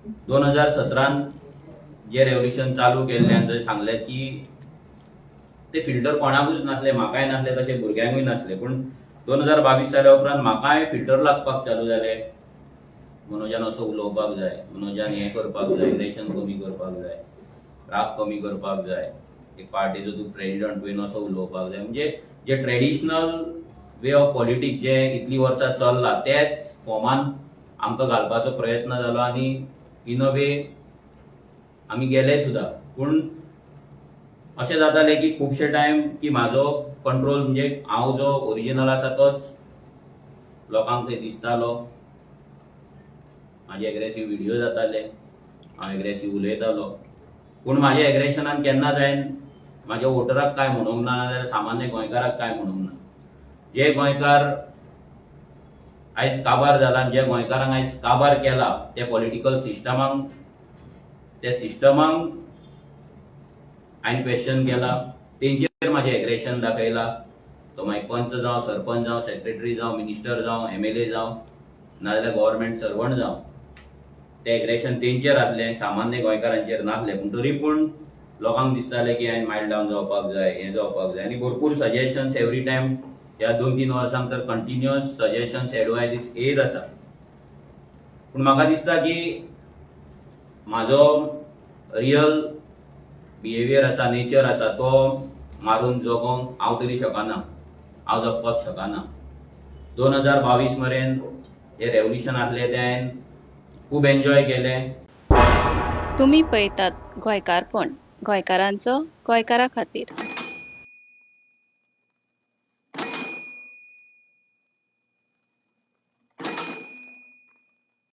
2017न जे revolution चालू केल्लें आनी जशें सांगलें की ते फिल्टर कोणाकूच नासले, म्हाकाय नासले, तशें भुरग्यांकूय नासले. पूण 2022 जाल्या उपरांत म्हाकाय फिल्टर लागपाक चालू जाले. मनोजान असो उलोवपाक जाय, मनोजान हें करपाक जाय, एग्रेशन कमी करपाक जाय, राग कमी करपाक जाय, एक पार्टीचो तूं प्रेजिडंट, तुवें असो उलोवपाक जाय. म्हणजे जे ट्रेडिशनल वे ऑफ पॉलिटिक्स जे इतलीं वर्सां चल्ला, तेच फॉर्मान आमकां घालपाचो प्रयत्न जालो आनी इन अ वे आमी गेले सुद्दां. पूण अशें जातालें की खुबशे टायम की म्हाजो कंट्रोल, म्हणजे हांव जो ओरिजिनल आसा तोच लोकांक थंय दिसतालो. म्हाजे एग्रेसीव व्हिडियो जाताले, हांव एग्रेसीव उलयतालो, पूण म्हाज्या एग्रेशनान केन्नाच हांवें म्हाज्या वोटराक कांय म्हणूंक ना, नाजाल्यार सामान्य गोंयकाराक कांय म्हणूंक ना. जे गोंयकार आयज काबार जाला आनी जे गोंयकारांक आयज काबार केला, ते पॉलिटिकल सिस्टमाक, त्या सिस्टमाक हांवें क्वेश्चन केला, तेंचेर म्हाजें एग्रेशन दाखयला. तो मागीर पंच जावं, सरपंच जावं, सेक्रेटरी जावं, मिनिस्टर जावं, एमएलए जावं, नाजाल्यार गव्हर्मेंट सर्वंट जावं, ते एग्रेशन तेंचेर आसलें, सामान्य गोंयकारांचेर नासलें. पूण तरी पूण लोकांक दिसतालें की हांवें मायल्ड डावन जावपाक जाय, हें जावपाक जाय. आनी भरपूर सजेशन्स एवरी टायम, ह्या 2-3 वर्सांक तर कंटिन्युअस सजेशन्स, एडवायजीस येयत आसा. पूण म्हाका दिसता की म्हाजो रियल बिहेवियर आसा, नेचर आसा, तो मारून जगोंक हांव तरी शकना, हांव जगपाक शकना. 2022 मेरेन हे रेव्होल्युशन आसलें, तें हांवें खूब एन्जॉय केलें. तुमी पळयतात गोंयकारपण, गोंयकारांचो गोंयकारा खातीर.